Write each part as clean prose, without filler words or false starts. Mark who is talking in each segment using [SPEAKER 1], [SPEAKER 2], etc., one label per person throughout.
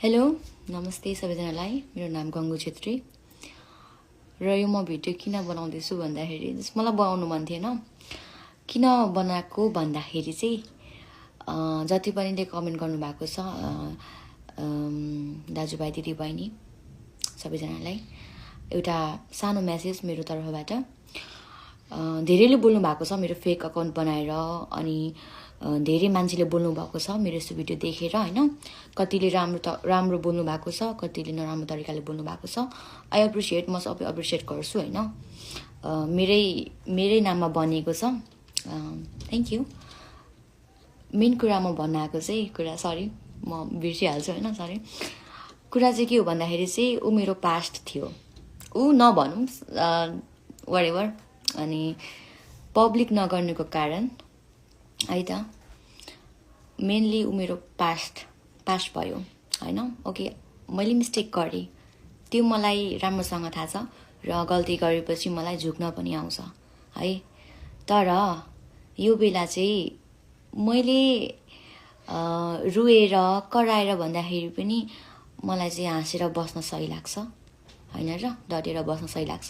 [SPEAKER 1] hello नमस्ते सबैजनालाई मेरो नाम गङ्गु छेत्री र यो म भिडियो किन बनाउँदैछु भन्दाखेरि मलाई बनाउनु मन थिएन किन बनाएको भन्दाखेरि चाहिँ जति पनि कमेन्ट गर्नु भएको छ दाजुभाइ दिदीबहिनी सबैजनालाई एउटा सानो मेसेज मेरो तर्फबाट धेरैले बोल्नु भएको छ मेरो फेक अकाउन्ट बनाएर अनि धेरै मान्छेले बोल्नु भएको छ मेरो यस्तो भिडियो देखेर हैन कतिले राम्रो बोल्नु भएको छ कतिले नराम्रो तरिकाले बोल्नु भएको छ आई एप्रिसिएट म सबै एप्रिसिएट गर्छु हैन मेरै नाममा बनिएको छ थ्यांक यू मेन कुरा म भन्न आएको चाहिँ कुरा सरी म बिर्सिहाल्छु हैन सरी कुरा चाहिँ के हो भन्दाखेरि चाहिँ उ मेरो पास्ट थियो उ नभनौं व्हाटएभर अनि पब्लिक नगर्नुको कारण है त मेनली उ मेरो पास्ट भयो हैन ओके मैले मिस्टेक गरेँ त्यो मलाई राम्रोसँग थाहा छ र गल्ती गरेपछि मलाई झुक्न पनि आउँछ है तर यो बेला चाहिँ मैले रुएर कराएर भन्दाखेरि पनि मलाई चाहिँ हाँसेर बस्न सही लाग्छ हैन र डटेर बस्न सही लाग्छ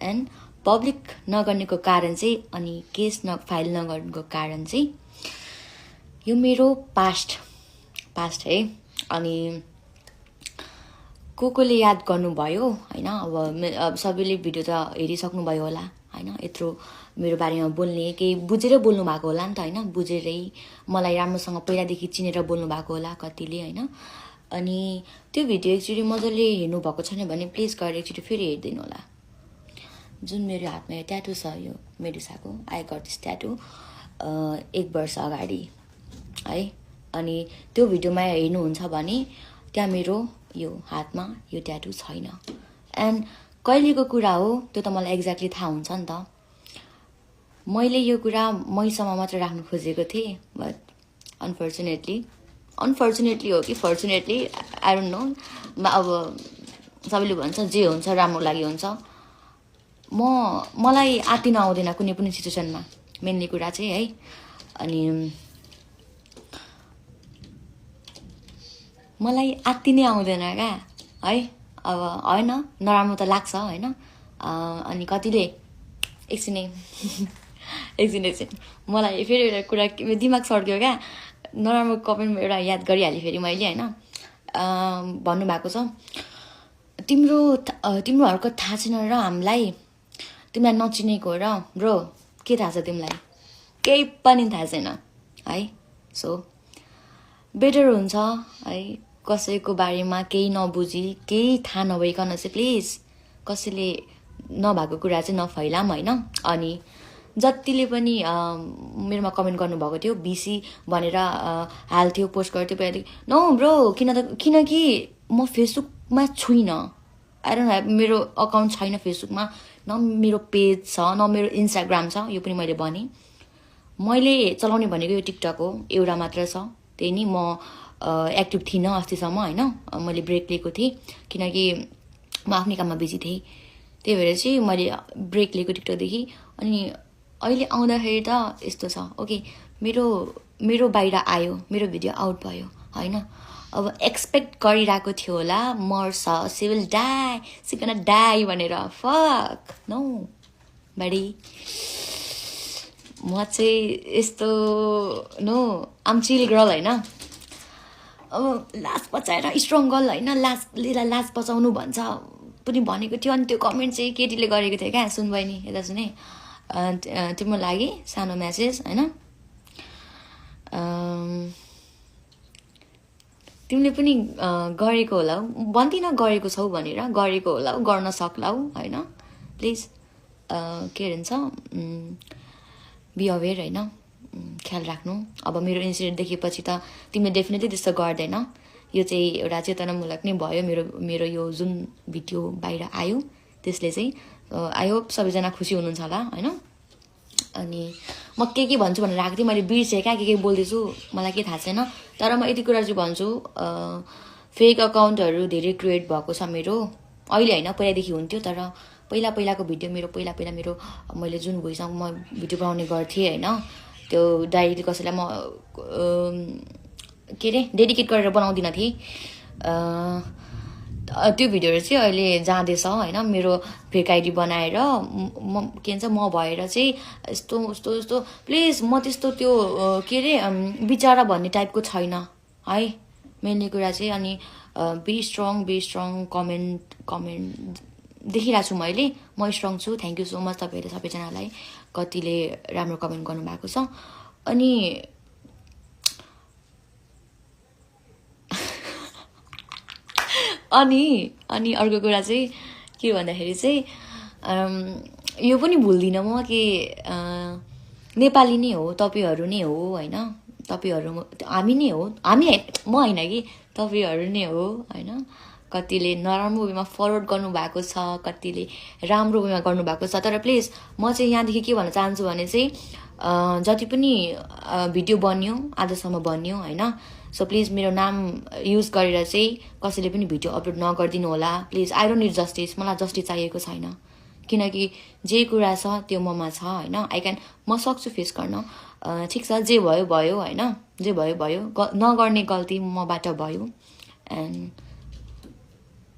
[SPEAKER 1] एन्ड पब्लिक नगर्नेको कारण चाहिँ अनि केस फाइल नगर्नुको कारण चाहिँ यो मेरो पास्ट है अनि कोले याद गर्नुभयो हैन अब सबैले भिडियो त हेरिसक्नु भयो होला हैन यत्रो मेरो बारेमा बोल्ने केही बुझेर बोल्नु भएको होला नि त हैन बुझेरै मलाई राम्रोसँग पहिलादेखि चिनेर बोल्नु भएको होला कतिले हैन अनि त्यो भिडियो एकचोटि मजाले हेर्नु भएको छैन भने प्लिज गरेर एकचोटि फेरि हेर्दिनु होला जुन मेरो हातमा यो ट्याटु छ यो मेडुसाको आई गट दिस ट्याटु 1 वर्ष अगाडि है अनि त्यो भिडियोमा हेर्नुहुन्छ भने त्यहाँ मेरो यो हातमा यो ट्याटु छैन एन्ड कहिलेको कुरा हो त्यो त मलाई एक्ज्याक्टली थाहा हुन्छ नि त मैले यो कुरा मैसम्म मात्र राख्नु खोजेको थिएँ बट अनफर्चुनेटली हो कि फर्चुनेटली आई डोन्ट नो अब सबैले भन्छ जे हुन्छ राम्रो लागि हुन्छ मलाई आत्तिन आउँदैन कुनै पनि सिचुएसनमा मेनली कुरा चाहिँ है अनि मलाई आत्तिनै आउँदैन क्या है अब हैन नराम्रो त लाग्छ हैन अनि कतिले एकछिन मलाई फेरि एउटा कुरा दिमाग सर्क्यो क्या नराम्रो कमेन्टमा एउटा याद गरिहालेँ फेरि मैले हैन भन्नुभएको छ तिम्रोहरूको थाहा छैन र हामीलाई तिमीलाई नचिनेको र ब्रो के थाहा छ तिमीलाई केही पनि थाहा छैन है सो बेटर हुन्छ है कसैको बारेमा केही नबुझी केही थाहा नभइकन चाहिँ प्लिज कसैले नभएको कुरा चाहिँ नफैलाम हैन अनि जतिले पनि मेरोमा कमेन्ट गर्नुभएको थियो बिसी भनेर हाल्थ्यो पोस्ट गर्थ्यो पहिला नो ब्रो किनकि म फेसबुकमा छुइनँ आई डोन्ट ह्याभ मेरो अकाउन्ट छैन फेसबुकमा न मेरो पेज छ न मेरो इन्स्टाग्राम छ यो पनि मैले भने मैले चलाउने भनेको यो टिकटक हो एउटा मात्र छ त्यही नि म एक्टिभ थिइनँ अस्तिसम्म हैन मैले ब्रेक लिएको थिएँ किनकि म आफ्नै काममा बिजी थिएँ त्यही भएर चाहिँ मैले ब्रेक लिएको टिकटकदेखि अनि अहिले आउँदाखेरि त यस्तो छ ओके मेरो बाहिर आयो मेरो भिडियो आउट भयो हैन अब एक्सपेक्ट गरिरहेको थियो होला मर्छ सिविल डाई भनेर फक नो बडी म चाहिँ यस्तो नो आम चिल गर्ल हैन अब लास्ट बचाएर स्ट्रङ गर्ल हैन लास्ट बचाउनु भन्छ पनि भनेको थियो अनि त्यो कमेन्ट चाहिँ केटीले गरेको थियो क्या सुन बहिनी यता सुने तिम्रो लागि सानो मेसेज हैन तिमीले पनि गरेको होला भन्दिन गरेको छौ भनेर गरेको होला गर्न सक्लाउ हैन प्लिज के भन्छ बी अवेयर हैन ख्याल राख्नु अब मेरो इन्सिडेन्ट देखेपछि त तिमीले डेफिनेटली त्यस्तो गर्दैन यो चाहिँ एउटा चेतनामूलक नै भयो मेरो यो जुन भिडियो बाहिर आयो त्यसले चाहिँ आई होप सबैजना खुसी हुनुहुन्छ होला हैन अनि म के भन्छु भनेर आएको थिएँ मैले बिर्सेँ क्या के बोल्दैछु मलाई के थाहा छैन तर म यति कुरा चाहिँ भन्छु फेक अकाउन्टहरू धेरै क्रिएट भएको छ मेरो अहिले हैन पहिलादेखि हुन्थ्यो तर पहिलाको भिडियो मेरो पहिला मेरो मैले जुन भोइसँग म भिडियो बनाउने गर्थेँ हैन त्यो डाइरेक्टली कसैलाई म के रे डेडिकेट गरेर बनाउँदिन थिएँ त्यो भिडियोहरू चाहिँ अहिले जाँदैछ होइन मेरो फेक आइडी बनाएर के भन्छ म भएर चाहिँ यस्तो यस्तो यस्तो प्लिज म त्यस्तो त्यो के अरे विचारा भन्ने टाइपको छैन है मेनली कुरा चाहिँ अनि बी स्ट्रङ कमेन्ट देखिरहेको छु मैले म स्ट्रङ छु थ्याङ्क यू सो मच तपाईँहरू सबैजनालाई कतिले राम्रो कमेन्ट गर्नुभएको छ अनि अनि अर्को कुरा चाहिँ के भन्दाखेरि चाहिँ यो पनि भुल्दिनँ म कि नेपाली नै हो तपाईँहरू नै हो होइन तपाईँहरू हामी नै हो हामी म होइन कि तपाईँहरू नै हो होइन कतिले नराम्रो वेमा फरवर्ड गर्नुभएको छ कतिले राम्रो वेमा गर्नुभएको छ तर प्लिज म चाहिँ यहाँदेखि के भन्न चाहन्छु भने चाहिँ जति पनि भिडियो बन्यो आजसम्म बन्यो होइन सो प्लिज मेरो नाम युज गरेर चाहिँ कसैले पनि भिडियो अपलोड नगरिदिनु होला please I don't need justice मलाई जस्टिस चाहिएको छैन किनकि जे कुरा छ त्यो ममा छ होइन म सक्छु फेस गर्न ठिक छ जे भयो भयो होइन जे भयो भयो नगर्ने गल्ती मबाट भयो एन्ड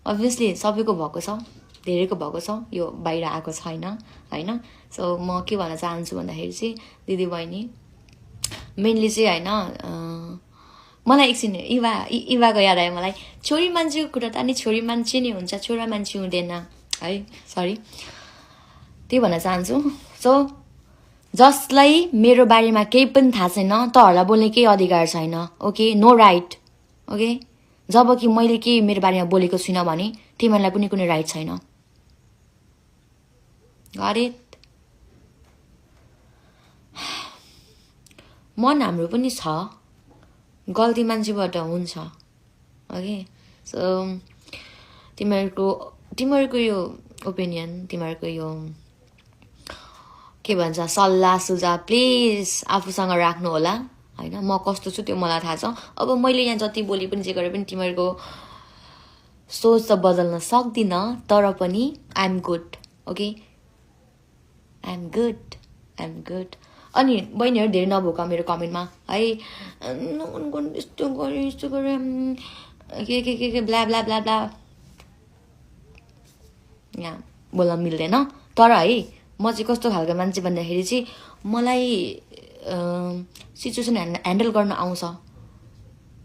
[SPEAKER 1] अभियसली सबैको भएको छ धेरैको भएको छ यो बाहिर आएको छैन होइन सो म के भन्न चाहन्छु भन्दाखेरि चाहिँ दिदी बहिनी मेनली चाहिँ होइन मलाई एकछिन इवाको याद आयो मलाई छोरी मान्छेको कुरा त अनि छोरी मान्छे नै हुन्छ छोरा मान्छे हुँदैन है सरी त्यही भन्न चाहन्छु सो जसलाई मेरो बारेमा केही पनि थाहा छैन तहरूलाई बोल्ने केही अधिकार छैन ओके नो राइट ओके जब कि मैले केही मेरो बारेमा बोलेको छुइनँ भने तिमीहरूलाई पनि कुनै राइट छैन अरे मन हाम्रो पनि छ गल्ती मान्छेबाट हुन्छ ओके सो तिमीहरूको यो ओपिनियन तिमीहरूको यो के भन्छ सल्लाह सुझाव प्लिज आफूसँग राख्नु होला होइन म कस्तो छु त्यो मलाई थाहा छ अब मैले यहाँ जति बोले पनि जे गरे पनि तिमीहरूको सोच त बदल्न सक्दिनँ तर पनि I am good okay I am good अनि बहिनीहरू धेरै नभोका मेरो कमेन्टमा है यस्तो गरे के ब्ला ब्ला ब्ला ब्ला यहाँ बोल्न मिल्दैन तर है म चाहिँ कस्तो खालको मान्छे भन्दाखेरि चाहिँ मलाई सिचुएसन ह्यान्डल गर्न आउँछ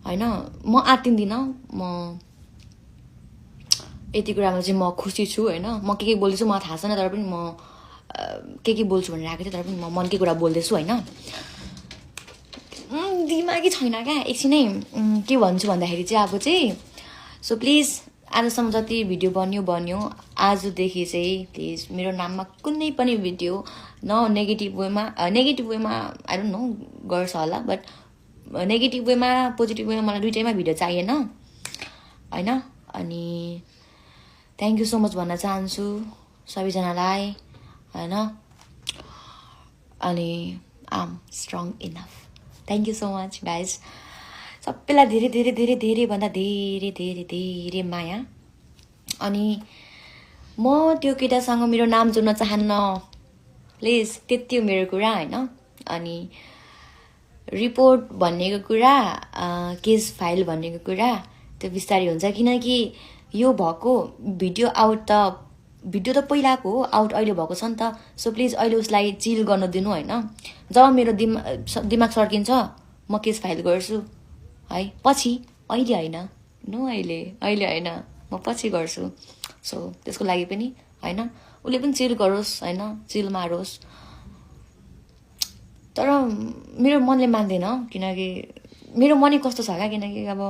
[SPEAKER 1] होइन म आत्तिन्दिनँ म यति कुरामा चाहिँ म खुसी छु होइन म के बोल्दैछु मलाई थाहा छैन तर पनि म के बोल्छु भनेर आएको थिएँ तर पनि म मनकै कुरा बोल्दैछु होइन दिमागै छैन क्या एकछिनै के भन्छु भन्दाखेरि चाहिँ अब चाहिँ सो प्लिज आजसम्म जति भिडियो बन्यो आजदेखि चाहिँ प्लिज मेरो नाममा कुनै पनि भिडियो न नेगेटिभ वेमा आई डोन्ट नो गर्छ होला बट नेगेटिभ वेमा पोजिटिभ वेमा मलाई दुइटैमा भिडियो चाहिएन होइन अनि थ्याङ्क यू सो मच भन्न चाहन्छु सबैजनालाई होइन अनि I'm strong enough thank you so much guys सबैलाई धेरै धेरै धेरै धेरैभन्दा धेरै धेरै धेरै माया अनि म त्यो केटासँग मेरो नाम जोड्न चाहन्न प्लिज त्यति हो मेरो कुरा होइन अनि रिपोर्ट भन्नेको कुरा केस फाइल भन्नेको कुरा त्यो बिस्तारै हुन्छ किनकि यो भएको भिडियो त पहिलाको हो आउट अहिले भएको छ नि त सो प्लिज अहिले उसलाई चिल गर्न दिनु होइन जब मेरो दिमाग सर्किन्छ म केस फाइल गर्छु है पछि अहिले होइन अहिले होइन म पछि गर्छु सो त्यसको लागि पनि होइन उसले पनि चिल गरोस् होइन चिल मारोस् तर मेरो मनले मान्दैन किनकि मेरो मनै कस्तो छ क्या किनकि अब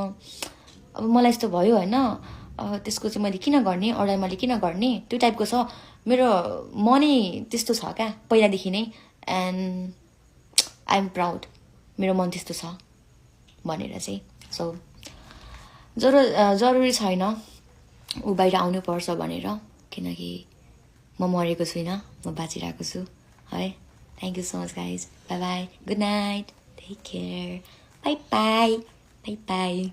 [SPEAKER 1] मलाई यस्तो भयो होइन त्यसको चाहिँ मैले किन गर्ने अरूलाई मैले किन गर्ने त्यो टाइपको छ मेरो मनै त्यस्तो छ क्या पहिलादेखि नै एन्ड आई एम प्राउड मेरो मन त्यस्तो छ भनेर चाहिँ सो जरुरी छैन ऊ बाहिर आउनुपर्छ भनेर किनकि म मरेको छुइनँ म बाँचिरहेको छु है thank you so much guys bye bye good night take care bye by